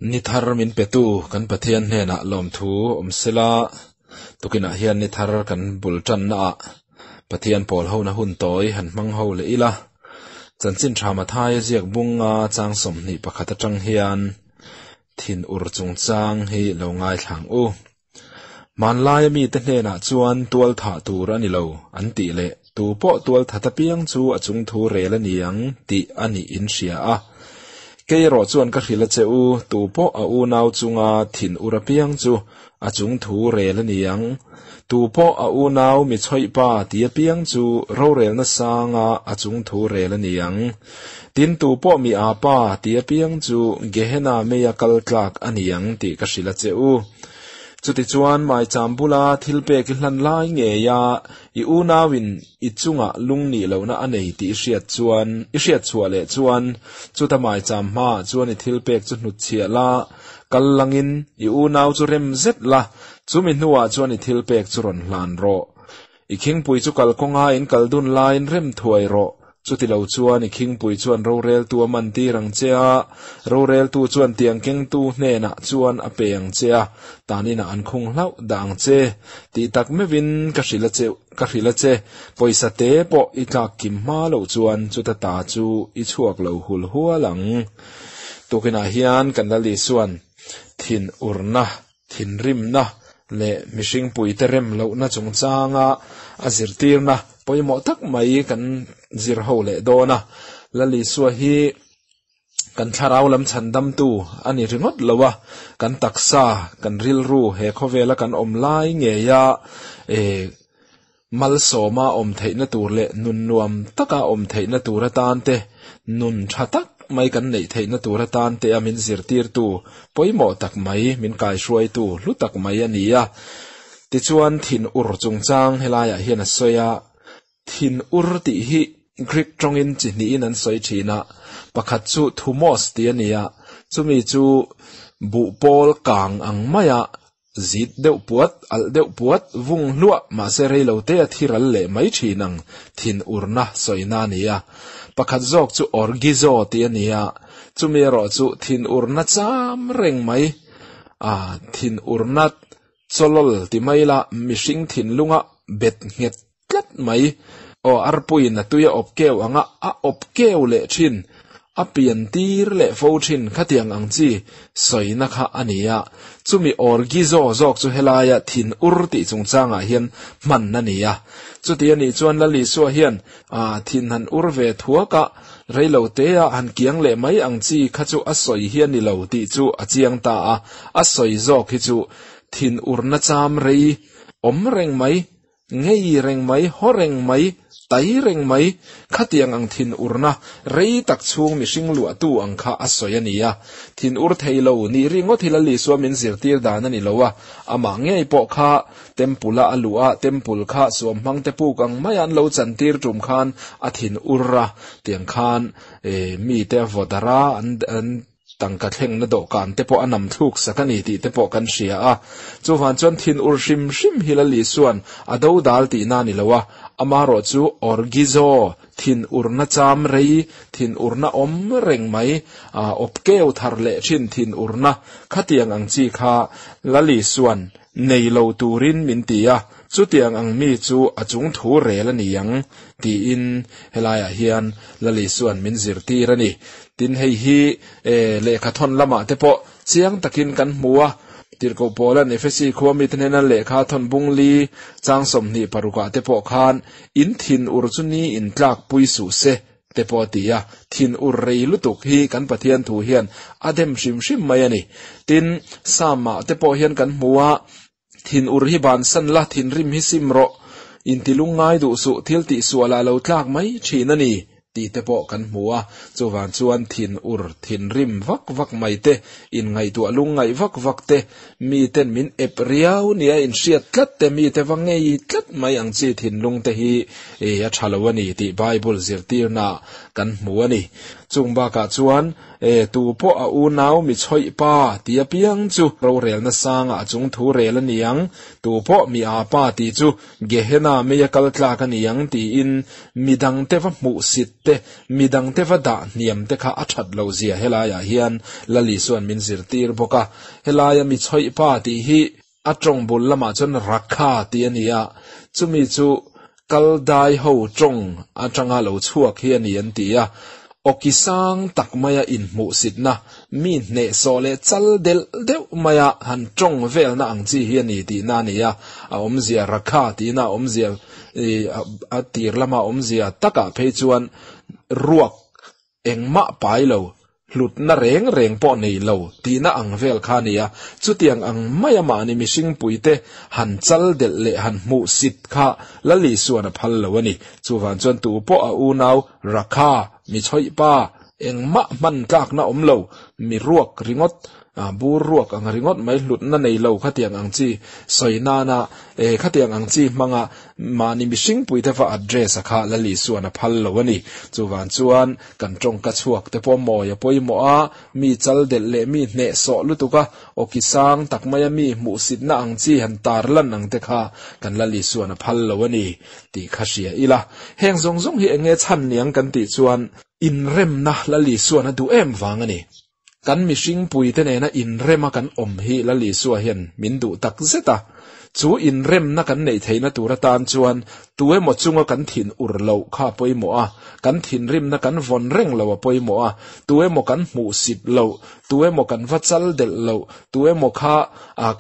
Ni thar min petu kan Pathian hnenah lawmthu awm sela, tukinah hian ni thar kan bul tannaah Pathian pawl hona hun tawi han hmang ho leh ila. Chanchin tha Mathaia ziak bunga chang 21 atang hian thinur chungchang hi lo ngaithlang u. Hmanlaia mite hnenah chuan tual thah tur a ni lo an tih leh tu pawh tual that apiang chu a chung thu rel a ni ang tih a nih in hria a. Kei erawh chuan ka hrilh a che u, tu pawh a unau chunga thin ur apiang chu a chung thu rel a ni ang. Tu pawh a unau mi chhawih pa ti apiang chu rorelna sanga a chung thu rel a ni ang. Tin tu pawh mi a pa ti apiang chu Gehenna meia kal tlak a ni ang tih ka hrilh a che u. Chutichuan maicham bula thil pek i hlan lai ngei a, i unauin i chungah lung nih lohna a nei tih i hriat chuan, i hriat chhuah leh chuan, chuta maicham hmaah chuan i thil pek chu hnutchhiah la, kal langin i unau chu rem zet la, chumi hnuah chuan i thil pek chu rawn hlan rawh. I khingpui chu kalkawnga in kal dun laiin rem thuai rawh. Chutilo chuan i khingpui chuan roreltu a man tir ang che a, roreltu chuan tiang kengtu hnenah chuan a pe ang che a, taninah an khung hlauh dah ang che. Tih tak meuhin ka hrilh a che, ka hrilh a che, pawisa te pawh i tlak kim hma loh chuan chuta ta chu i chhuak lo hul hual ang. Tukinah hian kan Lal Isuan thinurna thinrimna leh mihring puite rem lohna chungchanga a zirtirna pawimawh tak mai kan zir ho leh dawn a. Lal Isua hi kan thlarau lam chhandamtu a ni ringawt lo a, kan taksa, kan rilru he khawvela kan awm lai ngeia eh malsawma awm theihna tur leh nun nuam taka awm theihna tur atan te, nun tha tak mai kan neih theihna tur atan te a min zirtirtu pawimawh tak mai, min kaihruaitu hlu tak mai a ni a. Tichuan thin ur chungchang helaiah hian a sawi a, thin ur tih hi Greek tawngin chi hnihin an sawi thin a, pakhat chu thumos tih a ni a, chumi chu buhpawl kang ang maia Zit deuh puat, alh deuh puat, vung hluah, mahse rei lo te a thi ral leh mai thin ang, thin urna sawina a ni a. Pakhat zawk chu orgizo tih a ni a, chumi erawh chu thin urna cham reng mai, a thin urna chawlawl ti mai la mihring thinlunga bet nghet tlat mai. Aw, arpuiin a tui a awp keu ang a, a awp keu leh thin, a pian tir leh fo thin khatiang ang chi sawina kha a ni a. Chumi orgizo zawk chu helaia thin ur tih chungchangah hian hman a ni a. Chuti a nih chuan Lal Isua hian a thin han ur ve thuak a, reilo tea han kiang leh mai ang chi kha chu a sawi hi a ni lo tih chu a chiang ta a. A sawi zawk hi chu thin urna cham rei awm reng mai Ngei reng mai, haw reng mai, tai reng mai, khatiang ang thin urna rei tak chhung mihring luahtu ang kha a sawi a ni a. Thin ur thei lo nih ringawt hi Lal Isua min zirtir dan a ni lo a, amah ngei pawh kha Temple-a a luh a, Temple kha suamhmang te puk ang maia an lo chantir tum khan a thin ur a, tiang khan mite a vaw darh a, an Tangka thlengna dawhkan te pawh a nam thluk sak a ni tih te pawh kan hria a. Chuvan chuan thin ur hrim hrim hi Lal Isua'n a dodal tihna a ni lo a, amaherawh chu orgizo, thin urna cham rei, thin urna awm reng mai, awp keu thar leh thin thin urna khatiang ang chi kha Lal Isua'n nei lo turin min ti a, chutiang ang mi chu a chung thu rel a ni ang, tiin helaiah hian Lal Isua'n min zirtir a ni. Tin, hei hi lehkha thawn lamah te pawh chiang takin kan hmu a, Tirhkoh Paula'n Efesi khua mite hnena lehkha thawn bung li chang 26 ah te pawh khan, In thin ur chu ni in tlak pui suh se, te pawh a ti a, thin ur rei lutuk hi kan Pathian thu hian a dem hrim hrim mai a ni. Tin, Psalm-ah te pawh hian kan hmu a, Thin ur hi bansan la, thinrim hi sim rawh, intilung ngai duh suh, thil tihsualah lo tlak mai thin a ni, tih te pawh kan hmu a. Chuvang chuan thin ur, thinrim vak vak mai te, inngaihtuah lungngaih vak vak te, miten min ep riau nia inhriat tlat te, mite va ngei tlat mai ang chi thinlung te hi a tha lo a ni tih Bible zirtirnaah kan hmu a ni. Chung bakah chuan. E, tu pawh a unau mi chhawih pa ti apiang chu rorelna sangah a chung thu rel a ni ang, tu pawh mi a pa ti chu Gehenna meia kal tlak a ni ang tiin midangte va hmuhsit te, midangte va dah hniam te kha a that lo zia helaiah hian Lal Isua'n min zirtir bawk a. Helaia mi chhawih pa tih hi a tawng bul lamah chuan Rakha tih a ni a, chumi chu Kaldai ho tawng atanga lo chhuak hi a ni an ti a. Awki sang tak maia inhmuhsitna, mi hnehsawh leh chal delh deuh maia han tawng velna ang chi hi a ni tihna a ni a, a awmzia Rakha tihna a awmzia a tir lama awmzia takah phei chuan ruak Engmah pai lo, hlutna reng reng pawh nei lo tihna ang vel kha a ni a, chutiang ang maia mahni mihringpuite han chal delh leh han hmuh sit kha Lal Isuan a phal lo a ni. Chuvang chuan tu pawh a unau Rakha, mi chhawih pa, engmah hman tlakna awm lo, mi ruak ringawt, bur ruak ang ringawt mai hlutna nei lo khatiang ang chi sawi nana e khatiang ang chi hmanga mahni mihringpuite va address a kha Lal Isuan a phal lo a ni. Chuvang chuan kan tawngka chhuak te pawh mawi a pawimawh a, mi chal delh leh mi hnehsawh lutuk a, awki sang tak maia mi hmuhsitna ang chi han tarlan ang te kha kan Lal Isuan a phal lo a ni tih kha hria ila. Heng zawng zawng hi enge chhan niang kan tih chuan inremna Lal Isuan a duh em vang a ni. Kan mihringpuite nena inrema kan awm hi Lal Isua hian min duh tak zet a. Chu inremna kan neih theihna tur atan chuan tuemaw chunga kan thin ur loh kha a pawimawh a, kan thinrimna kan vawn reng lo a pawimawh a, tuemaw kan hmuhsit loh, tuemaw kan va chal delh loh, tuemaw kha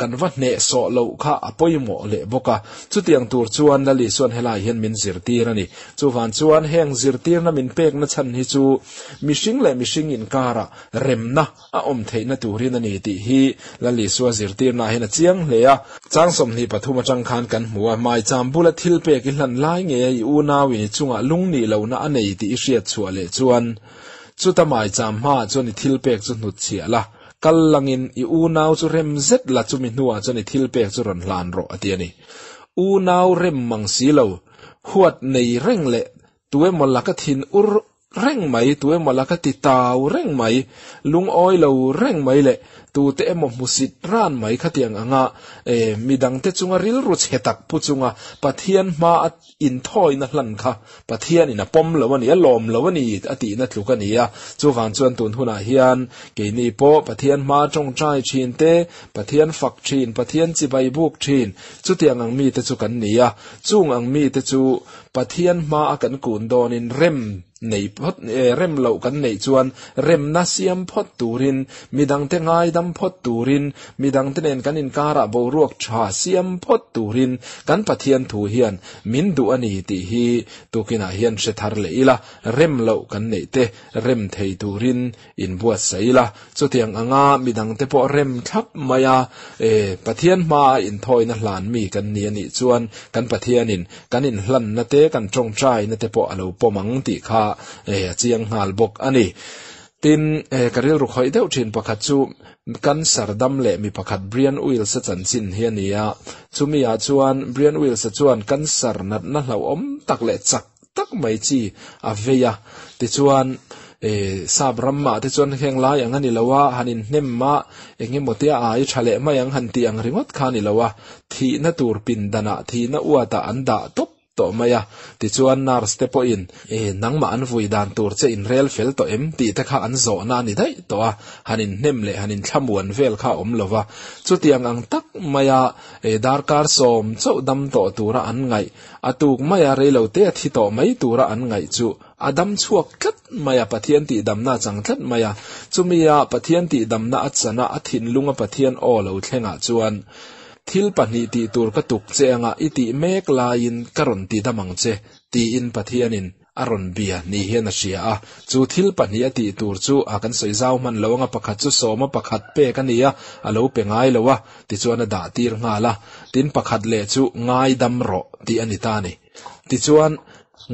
kan va hnehsawh loh kha a pawimawh leh bawk a. Chutiang tur chuan Lal Isua'n helai hian min zirtir a ni. Chuvang chuan heng zirtirna min pekna chhan hi chu mihring leh mihring inkarah remna a awm theihna turin a ni tih hi Lal Isua zirtirnaah hian a chiang hle a. Chang 23 atang khan kan hmu a, Maicham bula thil pek i hlan lai nge i unauin i chungah lung nih lohna a nei tih i hriat chhuah leh chuan chuta maicham hmaah chuan i thil pek chu hnutchhiah la, kal langin i unau chu rem zet la chumi hnuah chuan i thil pek chu rawn hlan rawh a ti a ni. Unau rem mang si lo, huat nei reng leh tuemaw laka thin ur reng mai, tuemaw laka ti tau reng mai, lungawi lo reng mai leh tute emaw hmusit ran mai khatiang anga e midangte chunga rilru chhe tak pu chunga Pathian hma a inthawina hlan kha Pathianin a pawm lo a ni, a lawm lo a ni a tihna tluk a ni a. Chuvang chuan tun hunah hian keini pawh Pathian hma tawngtai thin te, Pathian fak thin, Pathian chibai buk thin, chutiang ang mite chu kan ni a. Chung ang mite chu Pathian hma a kan kun dawnin rem nei phawt rem loh kan neih chuan remna siam phawt turin, midangte ngaidam phawt turin, midangte nen kan inkarah boruak tha siam phawt turin kan Pathian thu hian min duh a ni tih hi tukinah hian hre thar leh ila, rem loh kan neih te rem thei turin inbuatsaih ila, chutiang anga midangte pawh rem thlap mai a, e, Pathian hmaa inthawina hlan mi kan ni a nih chuan kan Pathianin kan inhlanna te, kan tawngtaina te pawh a lo pawm ang tih kha, e, a chiang nghal bawk a ni. Tin, e, ka rilru khawih deuh thin pakhat chu cancer dam leh mi pakhat Brian Wills-a chanchin hi a ni a, chumi ah chuan Brian Wills-a chuan cancer natna hlauhawm tak leh chak tak mai chi a vei a, tichuan e sap ramah te chuan heng lai ang a ni lo a, han inhnem a eng emaw te a ai tha leh mai ang han tih ang ringawt kha a ni lo a, thihna tur pindanah thihna uatah an dah tawp tawh mai a, tichuan nurse te pawhin e nangmah an vui dan tur che inrel fel tawh em tih te kha an zawhna a ni daih tawh a, han inhnem leh han inthlamuan vel kha a awm lo va, chutiang ang tak maia e darkar sawm chauh dam tawh tura an ngaih A tuk maia reilote a thi tawh mai tura an ngaih chu a dam chhuak tlat mai a, Pathian tihdamna a chang tlat mai a. Chumia Pathian tihdamna a chana a thinlunga Pathian aw lo thlengah chuan, Thil pahnih tih tur ka tuk che anga i tih mek laiin ka rawn tidam ang che, tiin Pathianin a rawn bia ni hian a hria a. Chu thil pahnih a tih tur chu a kan sawi zau hman lo anga pakhat chu sawma pakhat pek a ni a, a lo pe ngai lo a, tichuan a dah tir nghal a. Tin pakhat leh chu ngaidam rawh tih a ni ta a ni. Tichuan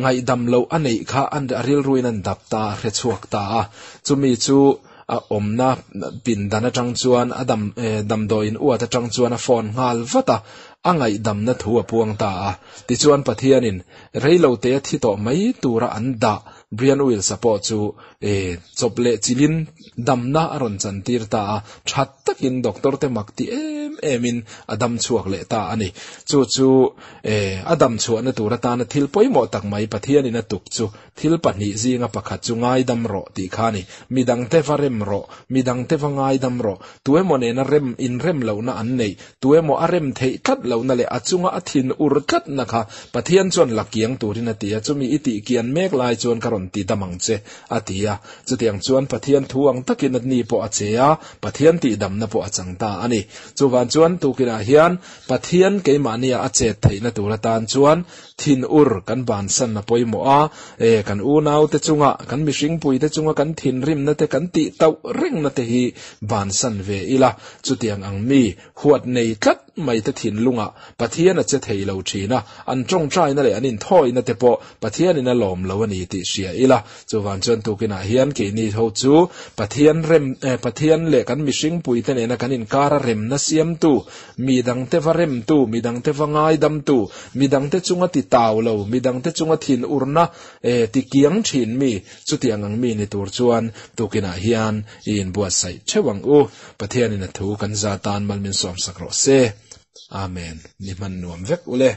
ngaihdam loh a neih kha a rilruin an dap ta a hre chhuak ta a. Chumi chu a awmna pindan atang chuan a dam damdawiin uat atang chuan a phone nghal vat a. A ngaihdamna thu a puang ta a. Tichuan Pathianin reilotea thi tawh mai tura an dah Brian Wills-a pawh chu chawp leh chilhin damna a rawn chantir ta a, tha takin doctor te mak ti em emin a dam chhuak leh ta a ni. Chu chu a dam chhuahna tur atana thil pawimawh tak mai Pathianin a tuk chu Thil pahnih zinga pakhat chu ngaidam rawh tih kha a ni. Midangte va rem rawh, midangte va ngaidam rawh. Tuemaw nena rem inrem lohna an neih, tuemaw a rem theih tlat lohna leh a chunga a thin ur tlatna kha Pathian chuan la kiang turin a ti a, chumi i tih kian mek lai chuan ka rawn ti dam ang che, a ti a. Chutiang chuan Pathian thu ang takin a ni pawh a che a, Pathian tihdamna pawh a chang ta a ni. Chuvang chuan tukinah hian Pathian keimahnia a chet theihna tur atan chuan Thinur kan bansan a pawimawh a, e, kan unaute chunga, kan mihringpuite chunga kan thinrimna te kan tih tauh rengna te hi bansan ve ila, chutiang ang mi huat nei tlat mai te thinlungah Pathian a che thei lo thin a, an tawngtaina leh an inthawina te pawh Pathianin a lawm lo a ni tih hria ila. Chuvan chuan tukinah hian keini ho chu Pathian rem, e, Pathian leh kan mihringpuite nena kan inkara remna siamtu, Mi dangte va remtu, mi dangte va ngaidamtu, mi dangte chunga ti tau lo, mi dangte chunga thin urna eh ti kiang thin mi, chutiang ang mi ni tur chuan tukinah hian i inbuatsaih theuh ang u. Pathianin a thu kan za tan mal min sawmsak rawh se. Amen. Ni hman nuam vek ule.